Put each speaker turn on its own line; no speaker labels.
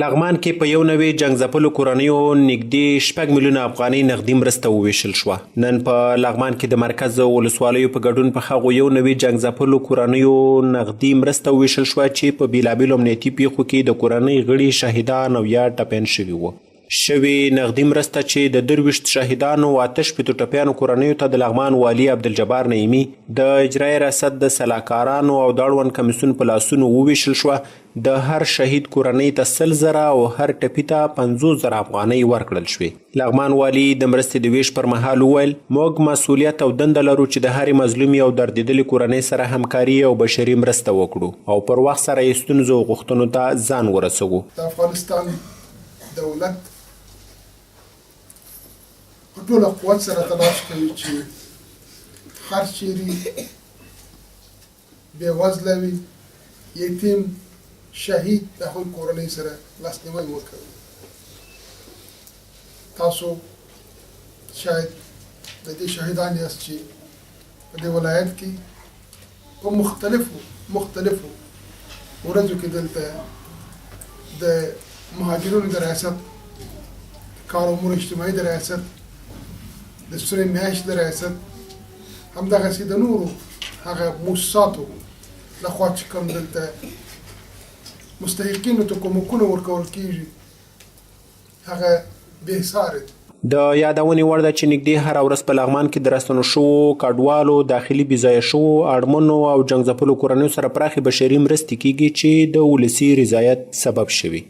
لغمان کې په 91 جنګ ځپلو کورنیو نږدې 6 میلیونه افغانۍ نغدي مرسته وویشل شوه. نن په لغمان کې د مرکز ولسوالیو په ګډون په هغو 91 جنګ ځپلو کورنیو نغدي مرسته وویشل شوه چې په بیلابیلو امنیتي پیښو کې د کورنۍ غړي شهیدان او یا ټپیان شوي وو. شوې نغدي مرسته چې د 23 شهیدانو او 68 ټپیانو کورنیو ته د لغمان والي عبدالجبار نعیمي، د اجرایي ریاست د سلاکارانو او د اړوند کمیسیون په لاسونو وویشل شوه، د هر شهید کورنۍ ته 100,000 او هر ټپي ته 50,000 افغانۍ ورکړل شوې. لغمان والي د مرستې د ویش پر مهال وویل، موږ مسوولیت او دنده لرو چې د هرې مظلومې او دردېدلې کورنۍ سره همکاري او بشري مرسته وکړو او پر وخت سره یې ستونزو او غوښتنو ته ځان ورسوو.
د افغانستان دولت په ټوله قوت سره تلاش کوي چې هر چیرې بې وزله وي، یتیم، شهید، د هغوی کورنۍ سره لاسنیوی وکوي. تاسو شاید د دې شاهدان یاست چې په دې ولایت کې په مختلفو مختلفو ورځو کې دلته د مهاجرینو د ریاست، کار امور اجتماعي د ریاست، د سرې میاشت د ریاست، همدغسې د نورو هغه موسساتو لخوا چې کوم دلته مستحقینو ته کومکونه ورکول کیږي، هغه بې ساري دي.
د یادونې وړ ده چې نږدې هره ورځ په لغمان کې د راستنو شوو کډوالو، داخلي بېځایه شوو، اړمنو او جنګ ځپلو کورنیو سره پراخې بشري مرستې کېږي چې د ولسي رضایت سبب شوي.